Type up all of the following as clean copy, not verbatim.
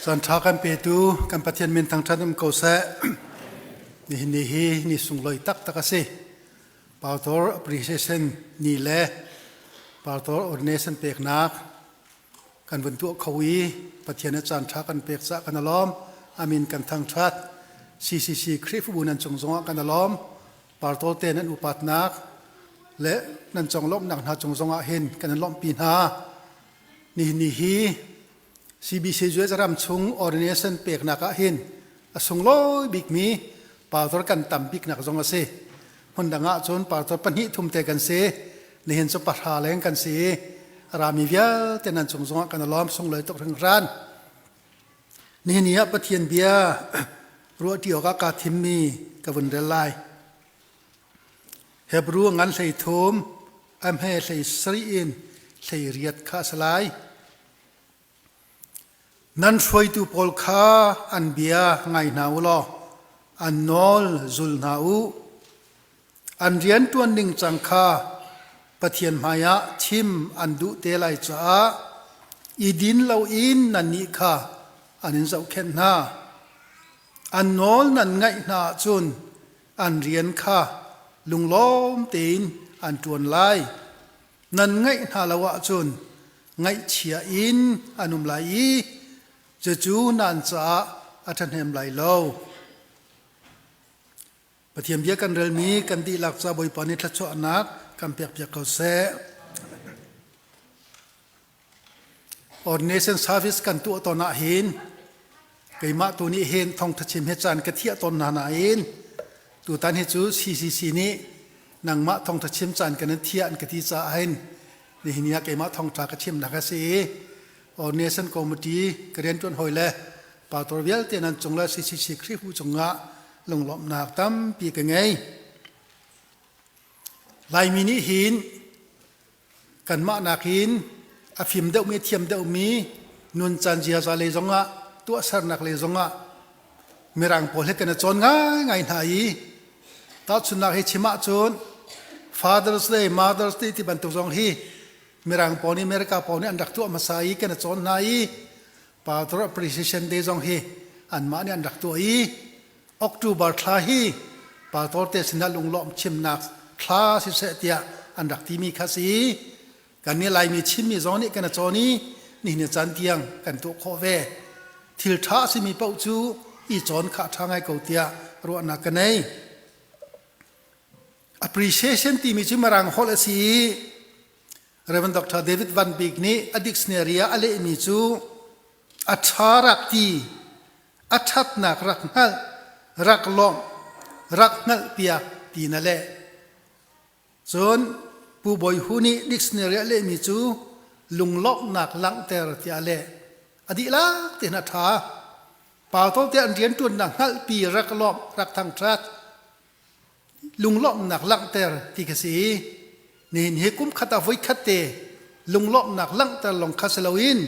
Caan ṭha kan petu kan Pathian min thangṭhat um ko seh. Nihin ni hi ni sunglawi taktak a si. Pastor appreciation ni le pastor ordination peknak kan vun tuah kho i Pathian nih caan ṭha kan pek caah kan i lawm. Amin kan thangṭhat. CCC Khrihfabu nan cung zongah kan i lawm. Pastor te nan upatnak le nan conglawmhnak hna cung zongah hin kan in lawmhpi hna. Nihin ni hi CBC US ram chung ordination peknak ah hin a sunglawi bikmi pastor kan tam biknak zong a si. Hmun dang ah cun pastor pahnih thum te kan si. Nihin cu pahra leng kan si i a rami vialte nan cung zongah kan i lawm sunglawi tuk hringhran. Nihin ni ah Pathian bia ruahṭi awkah kaa thimmi ka vun rel lai. Hebru ngan 13 a hme 17 in 18 kha a si lai. Nan hruaitu pawl kha an bia ngai hna u law an nawl zul hna u. An rianṭuan ningcang kha Pathian hmaiah chim an duh te lai caah i din loin nannih kha an in zohkhenh hna. An nawl nan ngaih hna ahcun an rian kha lunglawm tein an ṭuan lai. Nan ngaih hna lo ahcun ngaihchia in an um lai i cucu nan caah a ṭhahnem lai lo. Pathian bia kan relmi kan dihlak ca Bawipa nih thluachuahnak kan pekpiak ko seh. Ordination service kan tuah tawn ah hin keimah tu nih hin thawngtha chim he caan ka thiah tawn hna nain tutan hi cu CCC nih nangmah thawngtha chim caan kan in thiah an ka ti caah hin nihin ni ah keimah thawngtha ka chimnak a si i Ordination Committee ka riantuan hawi le pastor vialte nan cung le CCC Khrihfu cungah lunglawmhnak tampi ka ngei. Laimi nih hin kanmah nakin a fim deuhmi a thiam deuhmi nuncan ziaza lei zongah tuahsernak lei zongah mirang pawl he kan i cawn ngaingai hna i tahchunhnak hi chim ahcun Father's Day, Mother's Day ti bantuk zong hi mirang pawl nih America pawl nih an rak tuah hmasa i kan i cawn hna i Pastor Appreciation Day zong hi anmah nih an rak tuah i October thla hi pastor te sinah lunglawmh chimnak thla siseh tiah an rak timi kha si. Kan nih Laimi Chinmi zong nih kan i cawn i nihin ni caan tiang kan tuah khawh ve. Thil ṭha a simi paoh cu i cawn kha a ṭha ngai ko tiah ruahnak ka nei. Appreciation timi cu Mirang holh a si i Reverend Dr. David Van Bik nih a dictionary ah a lehmi cu a ṭha rak ti a ṭhatnak rak hngalh, rak lawmh, rak hngalhpiak ti na leh. Cun Pu Bawi Hu nih dictionary a lehmi cu lunglawmhnak langhter tiah a leh. A dihlak tein a ṭha. Pastor te an rianṭuannak hngalhpi rak lawmh, rak thangṭhat, lunglawmhnak langhter ti ka si. Nihin hi kum khat ah voikhat te lunglawmhnak langhter lawng kha si loin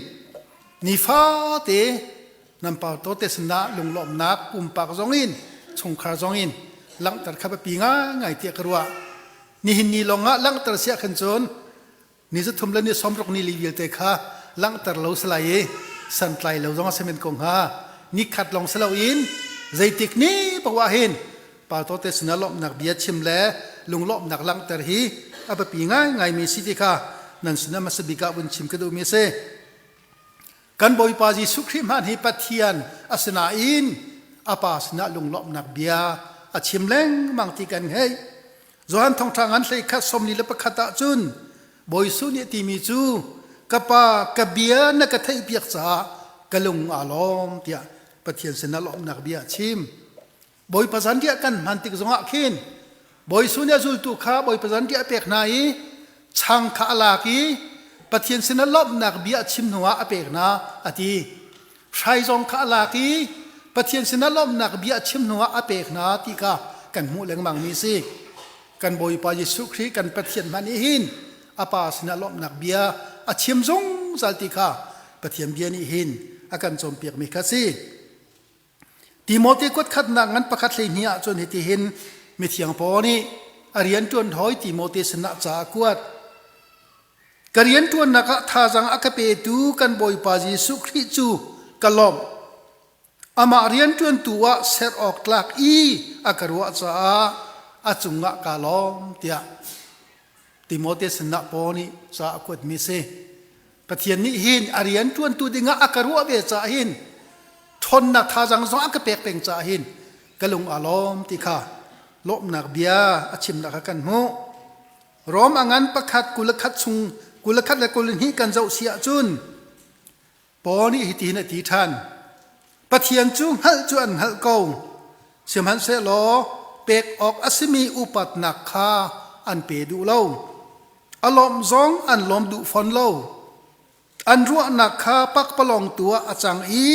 nifate nan pastor te sinah lunglawmhnak pumpak zong in chungkhar zong in langhter kha biapi ngaingai tiah ka ruah. Nihin ni lawng ah langhter siah khan cun ni zathum le ni 60 ni li vialte kha langhter lo si lai i santlai lo zong a si men ko hnga. Nikhat lawng si loin zeitik ni paoh ah hin pastor te sinah lawmhnak bia chim le lunglawmhnak langhter hi a biapi ngaingaimi si ti kha nan sinah hmasa bik ah vun chim ka duhmi a si. Kan Bawipa Jesuh Khrih hmanh hi Pathian a si nain a Pa sinah lunglawmhnak bia a chim lengmang ti kan ngeih. Johan thawngṭha ngan 11 41 ah cun Bawi Jesuh nih a timi cu ka Pa ka bia na ka theihpiak caah ka lung aa lawm tiah Pathian sinah lawmhnak bia a chim. Bawipa zanriah kan hman tik zongah khin Bawi Jesuh nih a zultu kha Bawipa zanriah a pek hna i chang kha a lak i Pathian sinah lawmhnak bia a chim hnuah a pek hna a ti. Hrai zong kha a lak i Pathian sinah lawmhnak bia a chim hnuah a pek hna ti kha kan hmuh lengmang mi si. Kan Bawipa Jesuh Khrih kan Pathian hmanh nih hin a Pa sinah lawmhnak bia a chim zungzal ti kha Pathian bia nih hin a kan cawnpiak mi kha si. Timote kuatkhatnak ngan pakhat 12 ahcun hitihin mithiang Paul nih a rianṭuan hawi Timote sinah ca a kuat. Ka rianṭuannak ah thazaang a ka petu kan Bawipa Jesuh Khrih cu ka lawmh. Amah rianṭuantu ah ser awk tlak i a ka ruah caah a cungah kaa lawm tiah Timote sinah Paul nih ca a kuatmi a si. Pathian nih hin a rianṭuantu dingah a ka ruah ve caah hin ṭhawnnak thazaang zong a ka pek peng caah hin ka lung aa lawm ti kha lawmhnak bia a chimnak kha kan hmuh. Rom a ngan pakhat 21 chung 21 le 22 kan zoh si ahcun Paul nih hitihin a ti ṭhan. Pathian cu hngalh cu an hngalh ko, sihmanhsehlaw pek awk a simi upatnak kha an pe duh lo. A lawmh zong an lawm duh fawn lo. An ruahnak kha pakpalawng tu ah a cang i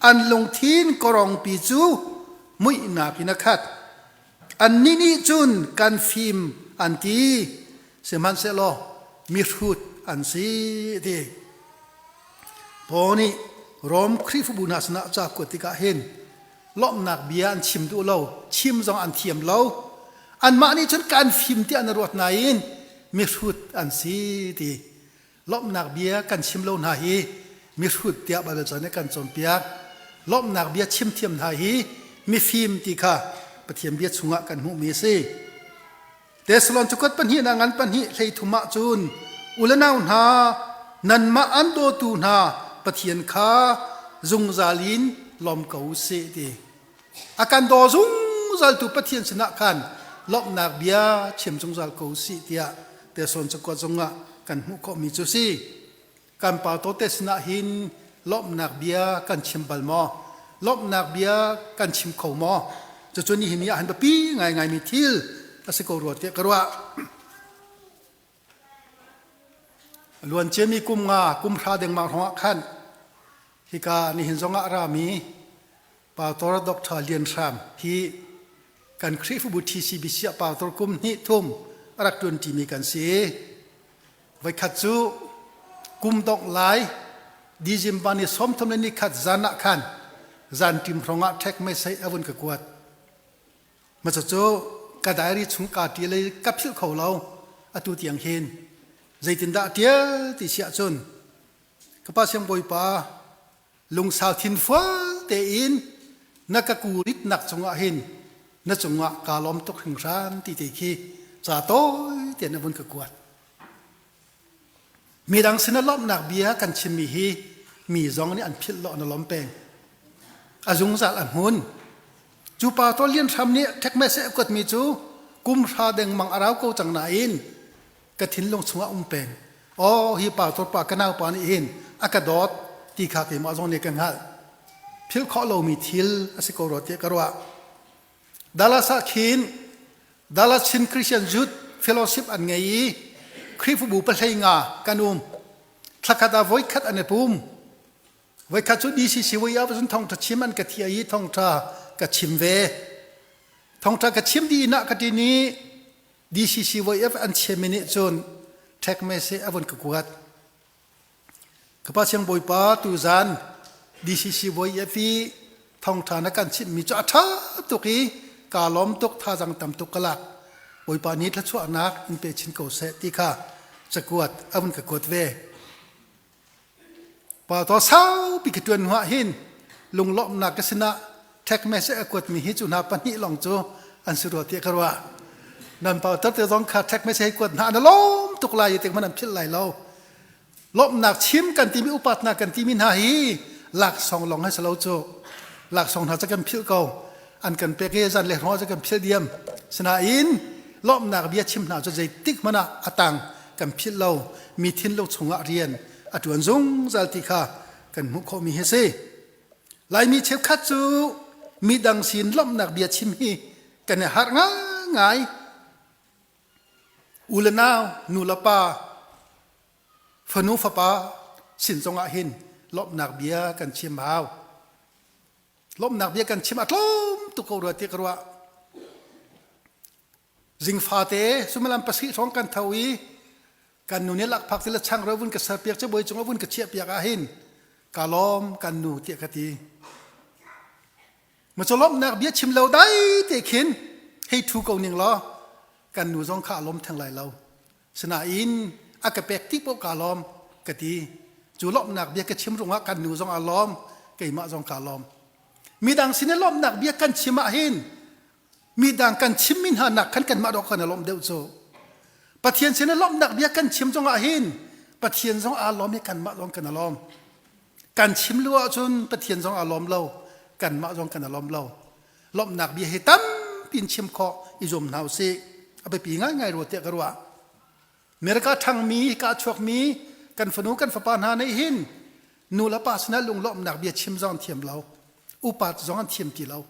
an lungthin kawrongpi cu muihnak in a khat. Annih nih cun kan fim an ti, sihmanhsehlaw mihrut an si ti. Paul nih Rom Khrihfabu hna sinah ca kuat tikah hin lawmhnak bia an chim duh lo, chim zong an thiam lo. Anmah nih cun kan fim tiah na ruat nain mihrut an si ti. Lawmhnak bia kan chim lo hna hi mihrut tiah Baibal ca nih kan cawnpiak. Lawmhnak bia chim thiam hna hi mifim ti kha Pathian bia chungah kan hmuhmi a si. Thessalon cakuat pahnih na ngan pahnih hlei thum ah cun u le nau hna nanmah an dawtu hna Pathian kha zungzal in lawm ko u sih ti. A kan daw zungzaltu Pathian sinah khan lawmhnak bia chim zungzal ko u sih tiah Thessalon cakuat zongah kan hmuh khawhmi cu si. Kan pa tawte sinah hin lawmhnak bia kan chim bal maw? Lawmhnak bia kan chim kho maw? Cucu nihin ni ah hin biapi ngaingaimi thil a si ko rua tiah ka ruah. Luan ciami kum nga kum hra dengmang hrawngah khan hika nihin zongah a rami Pastor Dr. Lian Hram hi kan Khrihfabu TCBC ah pastor kum hnih thum a rak ṭuan ṭimi kan si. Voikhat cu kum dongh lai December ni 30 le nikhat zan ah khan zan ṭim hrawng ah ṭhek meisei a vun ka kuat. Ma cucu ka diary chung ka ṭial i ka philh kho lo atu tiang hin. Zeitindah a ṭial ti si ahcun ka pa siangbawipa lungsau thinfual tein na ka kuritnak cungah hin na cungah kaa lawm tuk hringhran ti te khi ca tawi tein a vun ka kuat. Midang sin a lawmhnak bia kan chimmi hi mi zong nih an philh lo na lawm peng. A zungzal a hmun. Cu pa to lian hram nih thekmese a kuatmi cu kum hra dengmang a rau ko cang nain ka thinlung chungah um peng. Aw hi pa pa ka nau pa nih hin a ka dawt ti kha keimah zong nih ka hngalh. Philh khawh lomi thil a si ko rua tiah ka ruah. Dallas ah khin Dallas Chin Christian Youth Fellowship an ngei i Khrihfabu pahlei nga kan um. Thlakhat ah voikhat an i pum. Voikhat cu DCC voi ah cun thawngṭha chim an ka thia i thawngṭha ka chim ve. Thawngṭha ka chim dih in ah ka ṭin i DCCYF an chiami nih cun ṭhek message a vun ka kuat. Ka pa siangbawipa tuzan DCCYF i thawngṭha na kan chimhmi cu a ṭha tuk i kaa lawm tuk thazaang tam tuk ka lak. Bawipa nih thluachuahnak in pe chin ko seh ti kha cakuat a vun ka kuat ve. Pa to saupi ka ṭuan hnuah hin lunglawmhnak ka sinah text message a kuatmi hi cu hna pahnih lawng cu an si rua tiah ka ruah. Nan pa te zong kha text message kuat hna na lawm tuk lai ti hmanh an philh lai lo. Lawmhnak chim kan timi upatnak kan timi hna hi laksawng lawng hai si lo cu. Laksawng hna cu kan philh ko. An kan pek i zan le hrawng cu kan philh diam. Sinain lawmhnak bia chim hna cu zeitik hmanh ah a tang kan philh lo mi thinlung chungah rian a ṭuan zungzal ti kha kan hmuh khawhmi hi si. Laimi cheukhat cu midang sin lawmhnak bia chim hi kan i harh ngaingai. U le nau, nu le pa, fanu fapa sin zongah hin lawmhnak bia kan chim hau. Lawmhnak bia kan chim a tlawm tuk ko rua ti ka ruah. Zingfate suimilam pasarih hrawng kan tho i kan nu nih lakphak ti le changreu vun ka serpiak cabuai cungah vun ka chiahpiak ahhin ka lawm kan nu tiah ka ti. Macu lawmhnak bia chim lo dai te khin hei thu ko ning law kan nu zong kha a lawm theng lai lo. Sinain a ka pek tik paoh kaa lawm ka ti. Cu lawmhnak bia ka chim rungah kan nu zong aa lawm, keimah zong kaa lawm. Midang sin i lawmhnak bia kan chim ah hin midang kan chimmi hna nak khan kanmah dawh kan i lawmh deuh cu. Pathian sin i lawmhnak bia kan chim zong ah hin Pathian zong aa lawm i kanmah zong kan i lawm. Kan chim lu ahcun Pathian zong aa lawm lo, kanmah zong kan i lawm lo. Lawmhnak bia hi tampi in chim khawh i zuam hna usih. A biapi ngaingai rua tiah ka ruah. America ṭhangmi, ka chuakmi kan fanu kan fapa hna nih hin nu le pa sinah lunglawmhnak bia chim zong an thiam lo. Upat zong an thiam ti lo.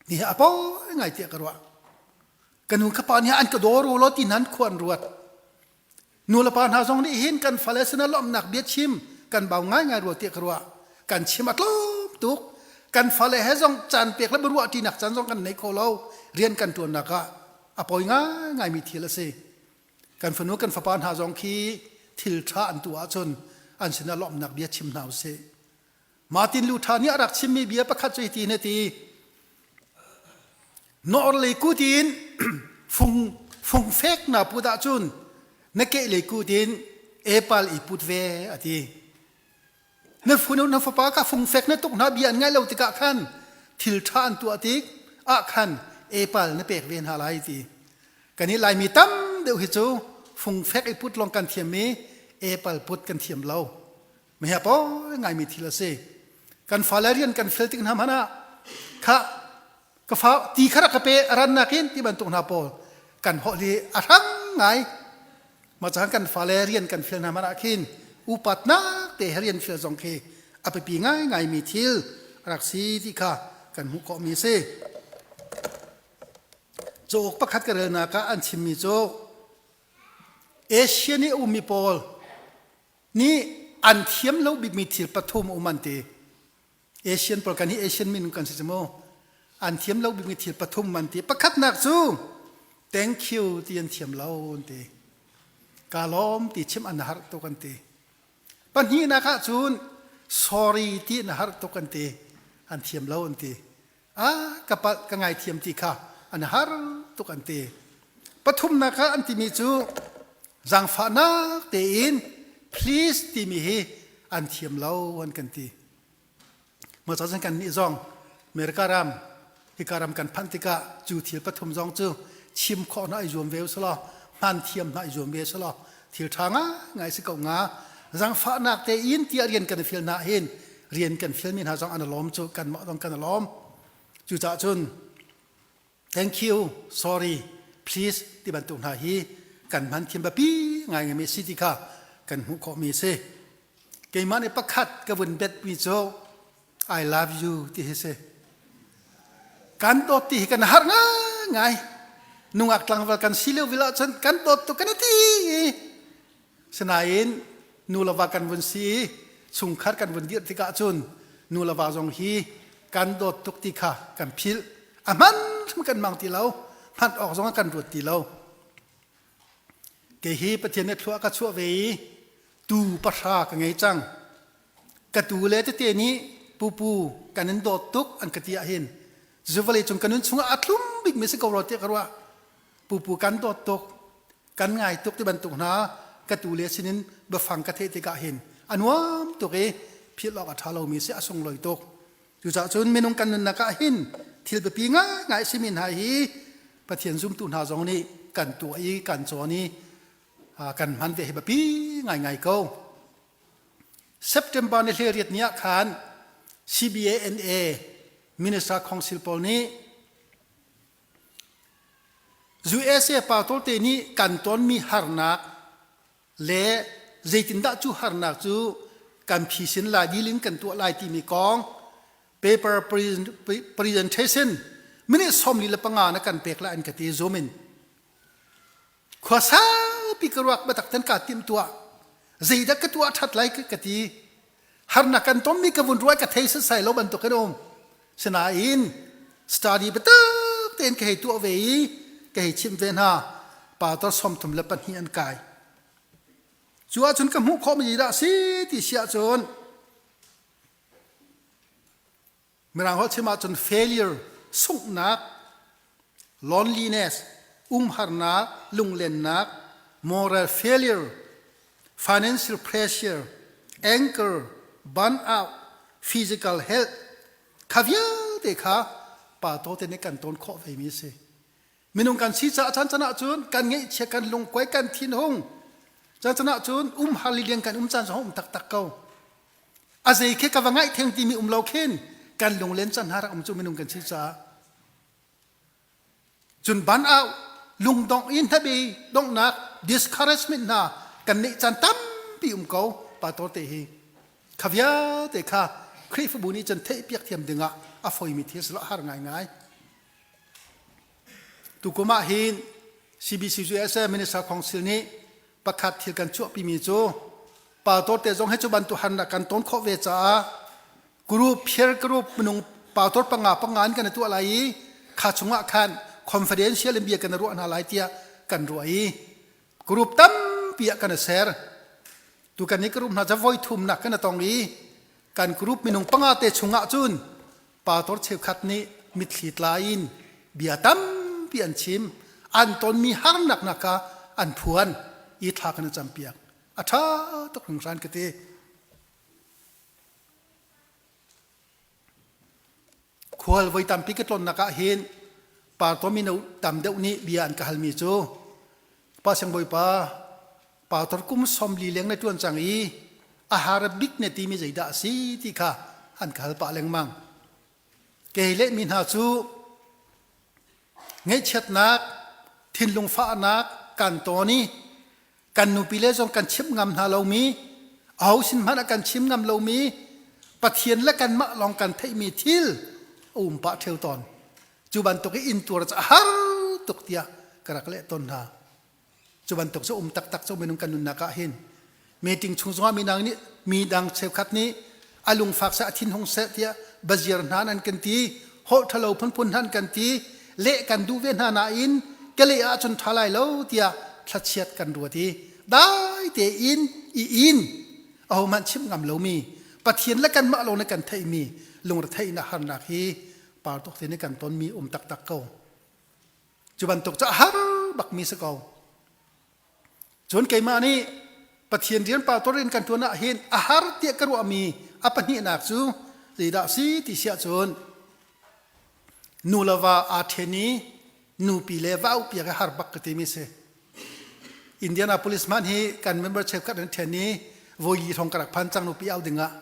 Ni hi a pawi ngai tiah ka ruah. Ka nu ka pa nih an ka daw ru lo ti hna an khua an ruat. Nu le pa hna zong nih hin kan fale sinah lawmhnak bia chim kan bau ngaingai rua tiah ka ruah. Kan chim a tlawm tuk. Kan fale he zong caan pek le biaruah ṭinak caan zong kan nei kho lo. Rian kan ṭuannak ah a poi ngaingaimi thil a si. Kan fanu kan fapa hna zong khi thil ṭha an tuah ahcun an sinah lawmhnak bia chim hna usih. Martin Luther nih a rak chimmi bia pakhat cu hiti hin a ti. Nawr lei kut in fung fung fek na put ahcun na keh lei kut in epal i put ve a ti. Na funu na fapa ka fungfek na tuk hna bia an ngaih lo tikah khan thil ṭha an tuah tik ah khan epal na pek ve hna lai ti. Kan i Laimi tam deuh hi cu fungfek i put lawng kan thiam i epal put kan thiam lo. Mehia pawi ngaimi thil a si. Kan fale rian kan fel tik hna hmanh ah kha ka fa ti kha rak ka pe a rannak in ti bantuk hna pawl kan holh hi a hrang ngai. Mah caan kan fale rian kan fial hna hmanh ah khin upatnak te he rian fial zong khi a biapi ngaingaimi thil a rak si ti kha kan hmuh khawhmi a si. Cauk pakhat ka relnak ah an chimmi cu Asia nih a ummi pawl nih an thiam lo bikmi thil pathum a um an ti. Asian pawl kan hi Asian minung kan si cu mu. An thiam lo bikmi thil pathum an ti. Pakhatnak cu thank you ti an thiam lo an ti. Ka lawm ti chim an har tuk an ti. Pahnihnak ah cun sorry ti an har tuk an ti. An thiam lo an ti. Ah ka palh ka ngaithiam ti kha an har tuk an ti. Pathumnak ah an timi cu zaangfahnak tein please timi hi an thiam lo an kan ti. Mah cun kan nih zong America ram hika ram kan phanh tikah cu thil pathum zong cu chim khawh hna i zuam ve usulaw hman thiam hna i zuam ve usulaw thil ṭha ngai si ko nga zaangfahnak tein tiah rian kan fial hna hin rian kan fialmi hna zong an lawm cu kanmah zong kan lawm cucaah cun thank you sorry please ti bantuk hna hi kan hman thiam biapi ngai ngaimi si ti kha kan hmuh khawhmi a si keimah nih pakhat ka vun betmi cu I love you ti hi si kan dawt ti hi kan har ngai nungak tlangval kan si lio vil ahcun kan dawt tuk kan i ti Sinain nu le va kan vun si i chungkhar kan vun dirh tikah cun nu le va zong hi kan dawt tuk ti kha kan philh. A hman hrim kan mang ti lo. Hman awk zong ah kan ruat ti lo. Kei hi Pathian nih thlua ka chuah ve i tu pahra ka ngei cang. Ka tu le tete nih pupu kan in dawt tuk an ka ti ahhin cu vawlei cung ka nun chungah a thlum bikmi si ko rua tiah ka ruah. Pupu kan dawt tuk kan ngai tuk ti bantuk hna ka tu le sinin biafang ka theih tikah hin a nuam tuk i philh awk a ṭha lomi si a sunglawi tuk cucaah cun minung kan nunnak ah hin thil biapi ngaingai simi hna hi Pathian zumtu hna zong nih kan tuah i kan cawn i kan hman ve hi biapi ngaingai ko September ni 18 ni ah khan CBANA Minister Council pawl nih USA pastor te nih kan tonmi harnak le zeitindah cu harnak cu kan phisin lai dealing kan tuah lai timi kong paper presentation minute 45 na kan pek lai an ka ti zoom in Khua saupi ka ruak biatak ten kaa timh tuah. Zeidah ka tuah ṭhat lai ka ti. Harnak kan tonmi ka vun ruah ka thei setsai lo bantuk in um. Sinain study biatak tein ka hei tuah ve i ka hei chimh ve hna. Pastor 32 an kai. Cu ahcun ka hmuh khawhmi dah si ti si ahcun Mirang holh chim ahcun failure, sunghnak, loneliness, umharnak, lunglennak, moral failure, financial pressure, anger, burnout, physical health, Kha vialte kha pa tawte nih kan tawn khawh vemi a si. Minung kan si caah caan caan ahcun kan ngeihchia kan lungkuai kan thinhung caan caan ahcun um har lilian kan um caan zong um taktak ko. A zei khi ka va ngaih theng timi um lo khin kan lunglen caan hna rak um cu minung kan si caah. Cun ban au lungdongh in hnabei donghnak discouragement hna kan neih caan tampi um ko pastor te hi. Kha vialte kha Khrihfabu nih cun theihpiak thiam dingah a foimi thil si lo har ngaingai. Tukum ah hin CBC USA Minister Council nih pakhat thil kan chuahpimi cu pastor te zong hi cu bantuk harnak kan ton khawh ve caah group peer group minung pastor panga panga in kan i tuah lai i kha chungah khan confidential in bia kan i ruah hna lai tiah kan ruah i group tampi ah kan i ser. Tu kan i group hna cu voi thumnak kan i tong i kan group minung panga te chungah cun Pastor cheukhat nih mitthli tla in bia tampi an chim. An tonmi harnak hna kha an phuan i thla kan i campiak. A ṭha tuk hringhran ka ti. Khual voi tampi ka tlawnnak ah hin pastor mino tam deuh nih bia an ka halmi cu Pa Siangbawipa, pastor kum 40 leng na ṭuan cang i a har bik na timi zeidah a si ti kha an ka hal pah lengmang. Kei lehmi hna cu ngaihchiatnak, thinlung fahnak kan tawn i kan nupile zong kan chimh ngam hna lomi, aho sin hmanh ah kan chim ngam lomi, Pathian le kanmah lawng kan theihmi thil a um pah ṭheo tawn. Cu bantuk i intuar cu a har tuk tiah ka rak leh tawn hna. Cu bantuk cu um taktak cu minung kan nunnak ah hin meeting chung zongah midang nih midang cheukhat nih a lungfak seh a thinhung seh tiah baziar hna an kan ti holh ṭhalo phunphun hna an kan ti leh kan duh ve hna nain ka leh ahcun ṭha lai lo tiah thlachiat kan ruat i dai tein i in ahohmanh chimh ngam lomi Pathian le kanmah lawng nih kan theihmi lungretheihnak harnak hi partuk te nih kan tonmi um taktak ko. Cu bantuk cu a har bakmi si ko. Cun keimah nih Pathian rian pastor in kan ṭuan ah hin a har tiah ka ruahmi a pahnihnak cu zeidah si ti siah cun nu le va aa ṭhen i nupi le va auhpiak i har bak ka timi si. Indianapolis hmanh hi kan member cheukhat an ṭhen i voi li hrawng ka rak phan cang nupi au dingah.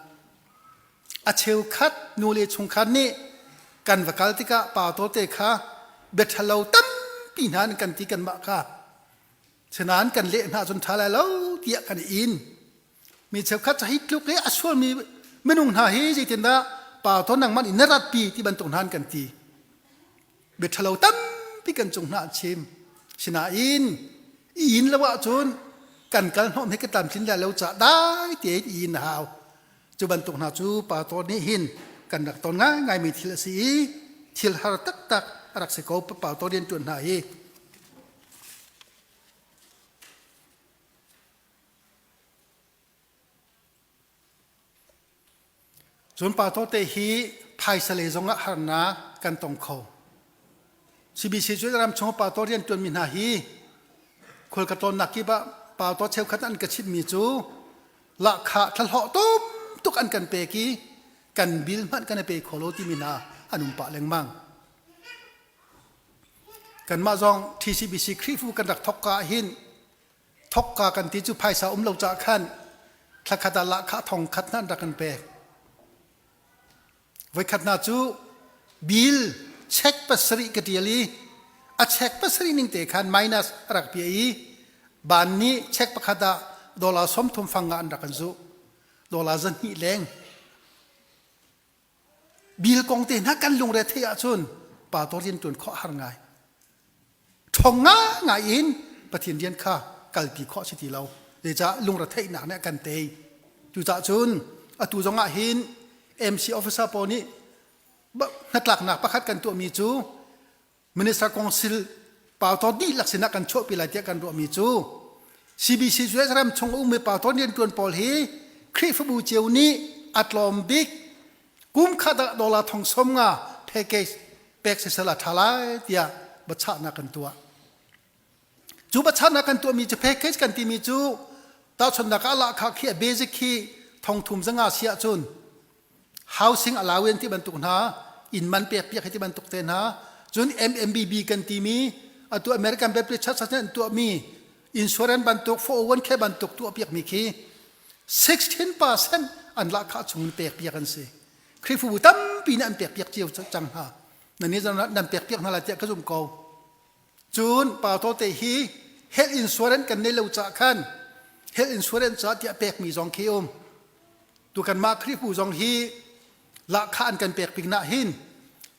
A cheukhat nu le chungkhar nih kan va kal tikah pa tawte kha bia ṭhalo tampi hna an kan ti kanmah kha. Sinain kan leh hna cun ṭha lai lo tiah kan i in. Mi cheukhat cu hi tluk i a sualmi minung hna hi zeitindah pa tawn nangmah nih na ratpi ti bantuk hna an kan ti. Bia ṭhalo tampi kan cung hna an chim. Sinain i in lo ahcun kan kal hnawm hi ka tlamtlin lai lo caah dai tein i in a hau. Cu bantuk hna cu pastor nih hin kan rak ton ngaingaimi thil a si i thil har taktak a rak si ko pastor rianṭuan hna hi. Cun pastor te hi phaisa lei zongah harnak kan tong kho. CBC cu ram chung pastor rianṭuanmi hna hi khual ka tlawnnak kip ah pastor cheukhat an ka chimhmi cu lahkhah thlahlawh tum tuk an kan pek i kan bil hmanh kan i pe kho lo timi hna an um pah lengmang. Kanmah zong TCBC Khrihfu kan rak thok ka hin thok ka kan ti cu phaisa um lo caah khan thlakhat ah lahkhah thong khat hna an rak kan pek. Voikhat hna cu bill check pasarih ka ṭial i a check pasarih ning te khan minus a rak piah i ban nih check pakhat ah dollar 30 fang ah an rak kan zuh. Dollar 200 leng. Bill kong te hna kan lungre theih ahcun pastor rian ṭuan khawh har ngai. Ṭhawng ngai in Pathian rian kha kalpi khawh si ti lo. Zeicah lungretheihnak nih a kan tei. Cucaah cun atu zong ah hin MC officer pawl nih hnatlaknak pakhat kan tuahmi cu Minister Council pastor dihlak sinah kan chuahpi lai tiah kan ruahmi cu CBC US ram chung a ummi pastor rianṭuan pawl hi Khrihfabu cio nih a tlawm bik kum khat ah dollar thong som nga package pek sisel a ṭha lai tiah biachahnak kan tuah. Cu biachahnak kan tuahmi cu package kan timi cu tahchunhnak ah lahkhah khi a basic khi thong thum zanga si ahcun. Housing allowance ti bantuk hna, inn man pek piak hi ti bantuk te hna, cun MMBB kan timi atu American Baptist Church an tuahmi insurance bantuk 401k bantuk tuah piakmi khi 16% an lahkhah chung in pek piak an si. Khrihfabu tampi nih an pek piak cio cang hna. Nan nih nan pek piak hna lai tiah ka zumh ko. Cun pa te hi health insurance kan nei lo caah khan health insurance caah tiah pekmi zong khi um. Tu kanmah Khrihfabu zong hi lahkhah an kan pek ping nah hin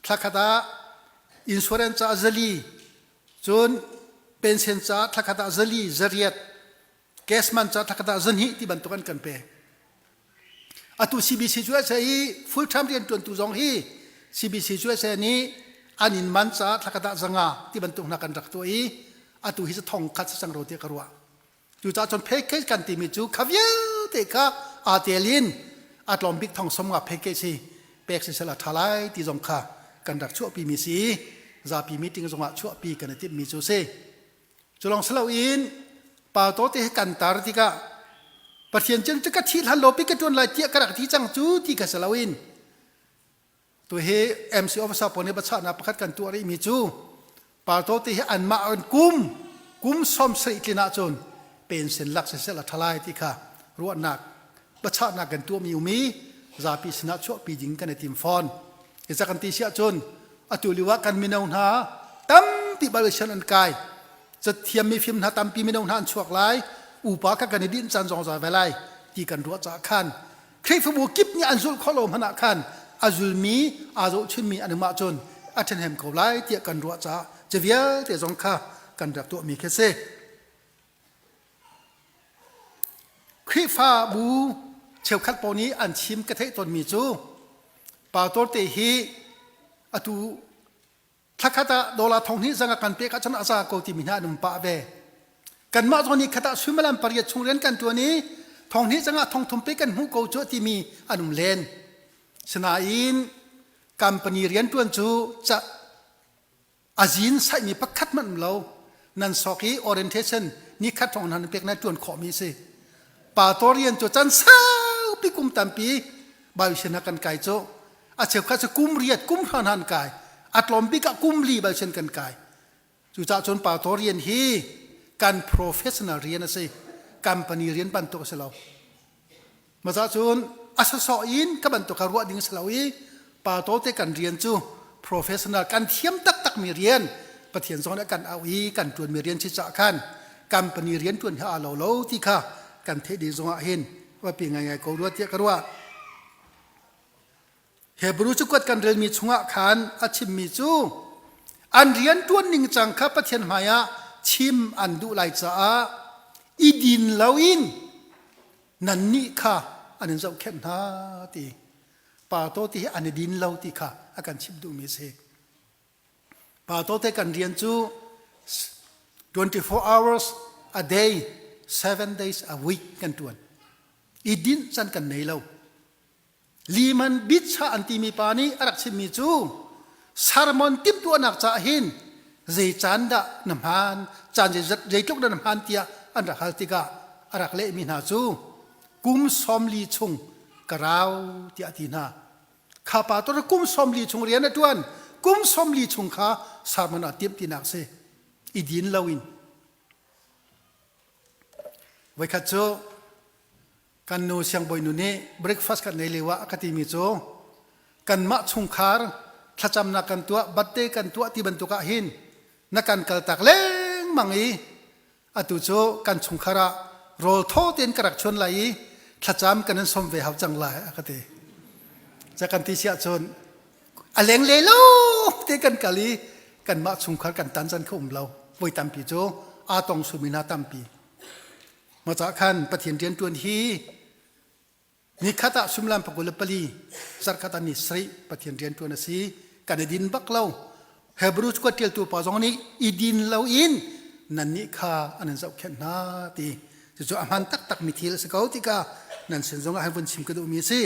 thlakhat ah insurance caah zali cun pension caah thlakhat ah zali zariat cash man caah thlakhat ah zahnih ti bantuk an kan pek. Atu CBC cu a i full time rian ṭuantu zong hi CBC cu a nih an in man caah thlakhat ah zanga ti bantuk hna kan rak tuah i atu hi cu thong khat si cang ro tiah ka ruah. Cucaah cun package kan timi cu kha vialte kha aa tel in a tlawm bik thong som nga package hi pek sisel a ṭha lai ti zong kha kan rak chuahpi mi si zapi meeting zongah chuahpi kan i timhmi cu si. Cu lawng si loin pa tawte he kan tar tikah Pathian cun ka thih hlan lo pi ka ṭuan lai tiah ka rak ti cang cu ti kha si loin tu hi MC officer pawl nih biachahnak pakhat kan tuah rihmi cu pa tawte hi anmah an kum kum som sarih tlin ahcun pension lak siseh la ṭha lai ti kha ruahnak biachahnak kan tuahmi um i zapi sinah chuahpi ding kan i tim fawn. Isa kan ti si ahcun atu lio ah kan mino hna tampi bal an kai cathiammi fim hna tampi mino hna an chuak lai upa kha kan i dinh caan zong za ve lai ti kan ruah caah khan Khrihfabu kip nih an zulh khawh lo hmanh ah khan a zulmi aa zohchunmi an um ahcun a ṭhahnem ko lai tiah kan ruah caah cu vialte zong kha kan rak tuahmi khi a si. Khrihfabu cheukhat pawl nih an chim ka theih tawnmi cu pastor te hi atu thlakhat ah dollar thong hnih zang a kan pek ahcun a za ko timi hna an um pah ve. Kanmah zong nih khat ah suimilam pariat chung rian kan ṭuan i thong hnih zang ah thong thum pe kan hmuh ko cu timi an um len. Sinain company rianṭuan cu ca a zin saihmi pakhat hmanh um lo nan sok i orientation nikhat hrawng nan pek na ṭuan khawhmi si pastor rian cu can saupi kum tampi baisin kan kai cu a cheukhat cu kum riat kum hra han kai a tlawm bik ah kum li baisin kan kai cucaah cun pastor rian hi kan professional rian a si company rian bantuk a si lo Maza cun a sasawh in ka bantuk kha ruah ding si lo i pa te kan rian cu professional kan thiam taktak mi rian Pathian zong nih kan au i kan tuan mi rian si cah khan company rian tuan hi aa lo lo ti kha kan theih ding zongah hin va pi ngai ngai ko rua tiah ka ruah. Hebrew cakuat kan relmi chungah khan a chimmi cu an rian ṭuan ning cang kha Pathian hmaiah chim an duh lai caah i din loin nannih kha an in zohkhenh hna ti pa to ti hi an i din lo ti kha a kan chimh duhmi a si. Pa to te kan rian cu 24 hours a day, 7 days a week kan ṭuan. I dinh can kan nei lo. Lehman Beach an timi pa nih a rak chimmi cu sermon timhtuahnak caah hin zei caan dah na hmaan caan zeitluk dah na hmaan tiah an rak hal tikah a rak lehmi hna cu kum 40 chung ka rau tiah a ti hna. Kha pa tu kum 40 chung rian a ṭuan kum 40 chung kha sermon ah timh tinak si i din loin. Voikhat cu Kan nu siangbawinu nih breakfast kan ei lio ah a ka timi cu kanmah chungkhar thlacamnak kan tuah, birthday kan tuah ti bantuk ah hin na kan kaltak lengmang i atu cu kan chungkhar ah rawl thaw tein ka rak chuan lai i thlacam kan in som ve hau cang lai a ka ti. Ca kan ti si ahcun a lengle lo te kan kal i kanmah chungkhar kan tan can kha um lo. Voi tampi cu aa tong sumi hna tampi. Mah khan Pathian rianṭuan hi nikhat ah suimilam 24 zarhkhat ah ni sarih Pathian rianṭuan a si. Kan i din bak lo. Hebrew cakuat ṭialtu pa zong nih i din loin nannih kha an in zohkhenh hna ti. Cucu a hmaan taktakmi thil a si ko tikah nan sin zongah hei vun chim ka duhmi a si.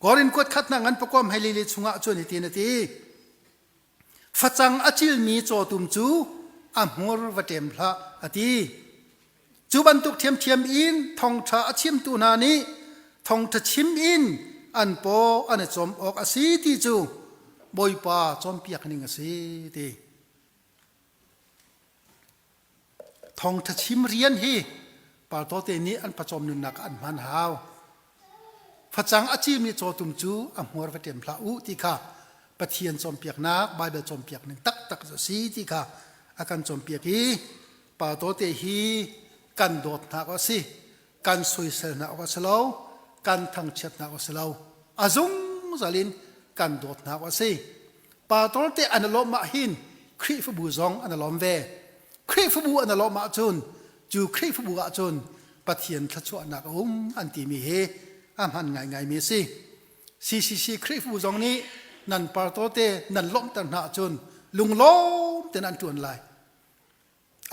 Korin kuat khatnak ngan pakuam hei lili chungah cun hitin a ti. Facang a cilmi cawtum cu a hmur va ṭem hlah, a ti. Cu bantuk ṭhiamṭhiam in thawngṭha a chimtu hna nih thawngṭha chim in an paw an i cawm awk a si ti cu Bawipa cawnpiak ning a si ti. Thawngṭha chim rian hi partote nih an pawcawm nunnak ah an hman hau. Facang a cimi cawtum cu a hmuar va ṭem hlah u ti kha Pathian cawnpiaknak, Baibal cawnpiak ning taktak cu a si ti kha a kan cawnpiak i partote hi kan dawt hna awk a si, kan soisel hna awk a si lo, kan thangchiat hna awk a si lo. A zungzal in kan dawt hna awk a si. Pastor te an i lawmh ah hin Khrihfabu zong an i lawm ve. Khrihfabu an i lawmh ahcun cu Khrihfabu ahcun Pathian thluachuahnak a um an timi hi a hman ngaingaimi a si. CCC Khrihfabu zong nih nan pastor te nan lawmhter hna ahcun lunglawm tein an ṭuan lai.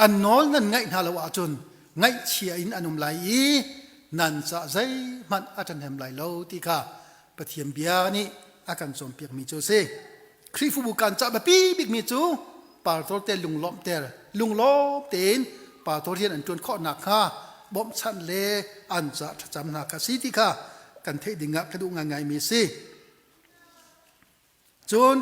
An nawl nan ngaih hna lo ahcun ngaihchia in an um lai i nan ca zeihmanh a ṭhahnem lai lo ti kha Pathian bia nih a kan cawnpiakmi cu a si. Khrihfabu kan cah biapi bikmi cu pastor te lunglawmhter, lunglawm tein pastor rian an ṭuan khawh nakhnga bawmhchanh le an ca thlacam hna kha si ti kha kan theih ding ah ka duh ngaingaimi a si. Cun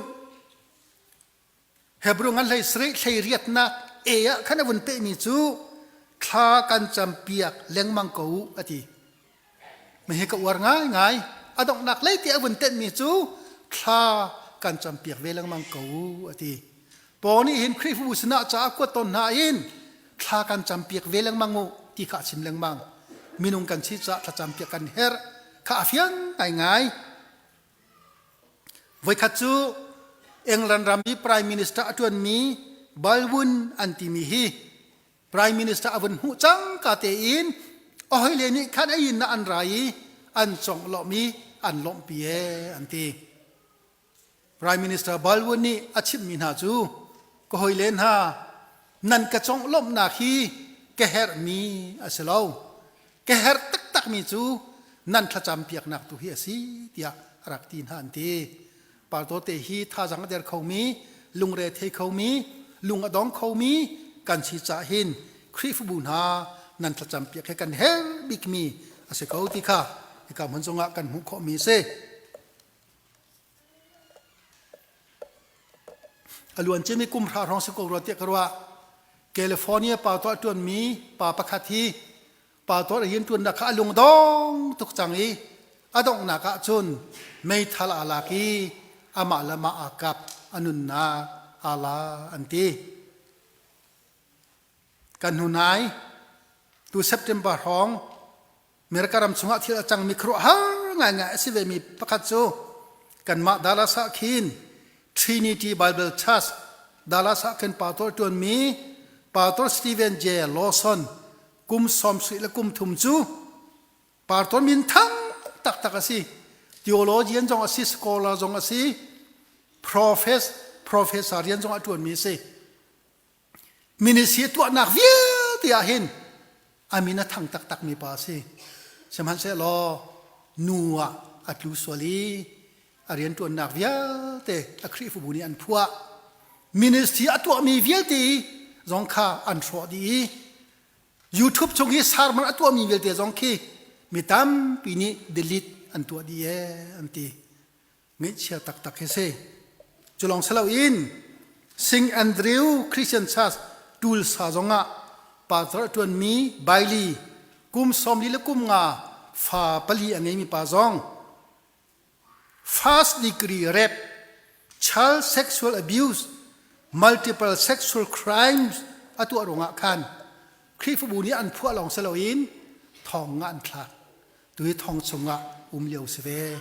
Hebrew ngan hlei sarih hlei riatnak e ah khan a vun pehmi cu thla kan campiak lengmang ko u a ti. Hihi ka uar ngaingai. A donghnak lei ti a vun tenhmi cu thla kan campiak ve lengmang ko u a ti. Paul nih hin Khrihfabu sinah ca a kuat tawn hna in thla kan campiak ve lengmang u ti kha a chim lengmang. Minung kan si caah thlacampiak kan herh kha a fiang ngaingai. Voikhat cu England ram i Prime Minister a ṭuanmi Baldwin an timi hi Prime Minister a vun hmuh cang ka tein a hawile nih khan a inn ah an ra i an conglawmh i an lawmhpi ee an ti. Prime Minister Baldwin nih a chimhmi hna cu ka hawile hna nan ka conglawmhnak hi ka herhmi a si lo. Ka herh taktakmi cu nan thlacam piaknak tu hi a si tiah a rak ti hna an ti. Partote hi thazang a der khomi, lungre thei khomi, lung a dong khomi kan si cah hin Khrihfabu hna nan thlacam piak hi kan herh bikmi a si ko ti kha hika hmun zongah kan hmuh khawhmi a si. A luan ciami kum hra hrawng si ko rua tiah ka ruah. California pa tuah ṭuanmi pa pakhat hi pa tuah rian ṭuannak kha a lungdong tuk cang i a donghnak ah cun meithal aa lak i amah le mah aa kap a nunnak aa la an ti. Kan hnu nai tu September hrawng America ram chungah thil a cangmi khuaruahhar ngaingai a si vemi pakhat cu kanmah Dallas ah khin Trinity Bible Church Dallas ah khin pastor ṭuanmi Pastor Stephen J. Lawson kum sawm sarih le kum thum cu pastor minthang taktak a si. Theologian zong a si, scholar zong a si, professor rian zong a ṭuanmi a si. Ministry tuahnak vialte ah hin a min a thang taktakmi pa a si. Sihmanhsehlaw nu ah a tlu sual i a rianṭuannak vialte a Khrihfabu nih an phuah. Ministry a tuahmi vialte zong kha an hrawh dih i YouTube chung i sermon a tuahmi vialte zong khi mi tampi nih delete an tuah dih ee an ti. Ngaihchia taktak hi si. Cu lawng si loin St. Andrew Christian Church Tulsa zongah pastor a ṭuanmi Bailey kum 40 le kum nga fa pali a ngeimi pa zong first degree rape, child sexual abuse, multiple sexual crimes a tuah ruangah khan Khrihfabu nih an phuah lawng si loin thong ah an thlak. Tu hi thong chungah um lio si ve.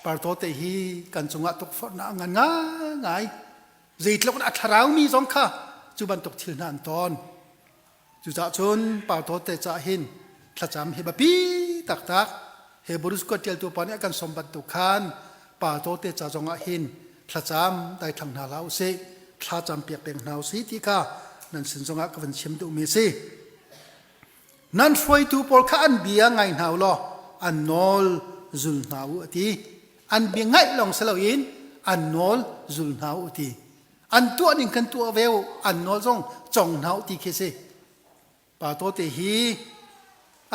Partote hi kan cungah tukforhnak a ngan ngaingai. Zeitluk in a thlarau mi zong kha cu bantuk thil hna an ton. Cucaah cun partote cah hin thlacam hi biapi taktak Hebrews kuat ṭialtu pa nih a kan sawm bantuk khan partote ca zongah hin thlacam daithlang hna hlah usih thlacam piak peng hna usih ti kha nan sin zongah ka van chim duhmi a si. Nan hruaitu pawl kha an bia ngai hna u law an nawl zul hna u a ti. An bia ngaih lawng si loin an nawl zul hna u a ti. An tuah ning kan tuah ve u, an nawl zong cong hna u ti khi a si. Pa tawte hi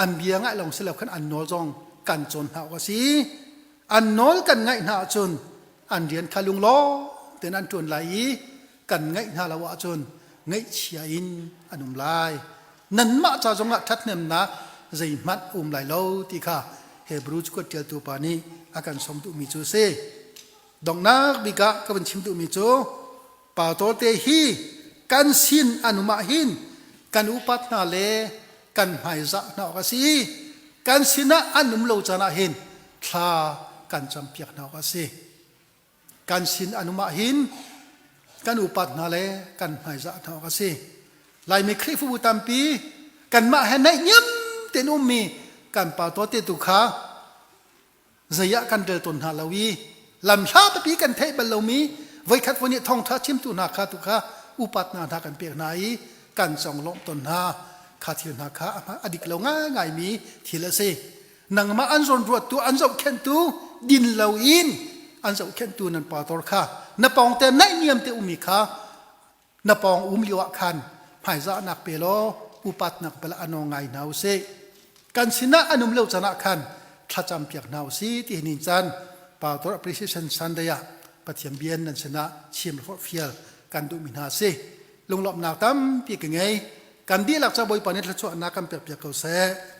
an bia ngaih lawng si lo khan an nawl zong kan cawn hna awk a si. An nawl kan ngaih hna ahcun an rian kha lunglawm tein an ṭuan lai i kan ngaih hna lo ahcun ngaihchia in an um lai. Nanmah ca zongah ṭhathnemnak zeihmanh a um lai lo ti kha Hebrew cakuat ṭialtu pa nih a kan sawm duhmi cu a si. Donghnak bik ah ka vun chim duhmi cu Pastor te hi kan sin an um ah hin kan upat hna le kan hmaizah hna awk a si. Kan sinah an um lo caan ah hin thla kan campiak hna awk a si. Kan sin an um ah hin kan upat hna le kan hmaizah hna awk a si. Laimi Khrihfabu tampi kanmah he naihniam tein ummi kan pastor te tu kha zei ah kan rel tawn hna lo i lamhla pipi kan theih bal lomi voikhat voi nih thawngtha chimtu hna kha tu kha upatnak hna kan pek hna i kan conglawmh tawn hna. Kha thil hna kha a dik lo ngaingaimi thil a si. Nangmah an zawnruattu, an zohkhenhtu din loin an zohkhenhtu nan pastor kha na pawngte naihniam te ummi kha na pawng um lio ah khan hmaizahnak pe law upatnak bal ah nawl ngai hna usih. Kan sinah an um lo caan ah khan thlacam piak hna usih ti hi nin caan Pastor Appreciation Sunday ah Pathian bia nan sinah chim forhfial kan duhmi hna a si. Lunglawmhnak tampi ka ngei. Kan dihlak ca Bawipa nih thluachuahnak kan pek piak ko seh.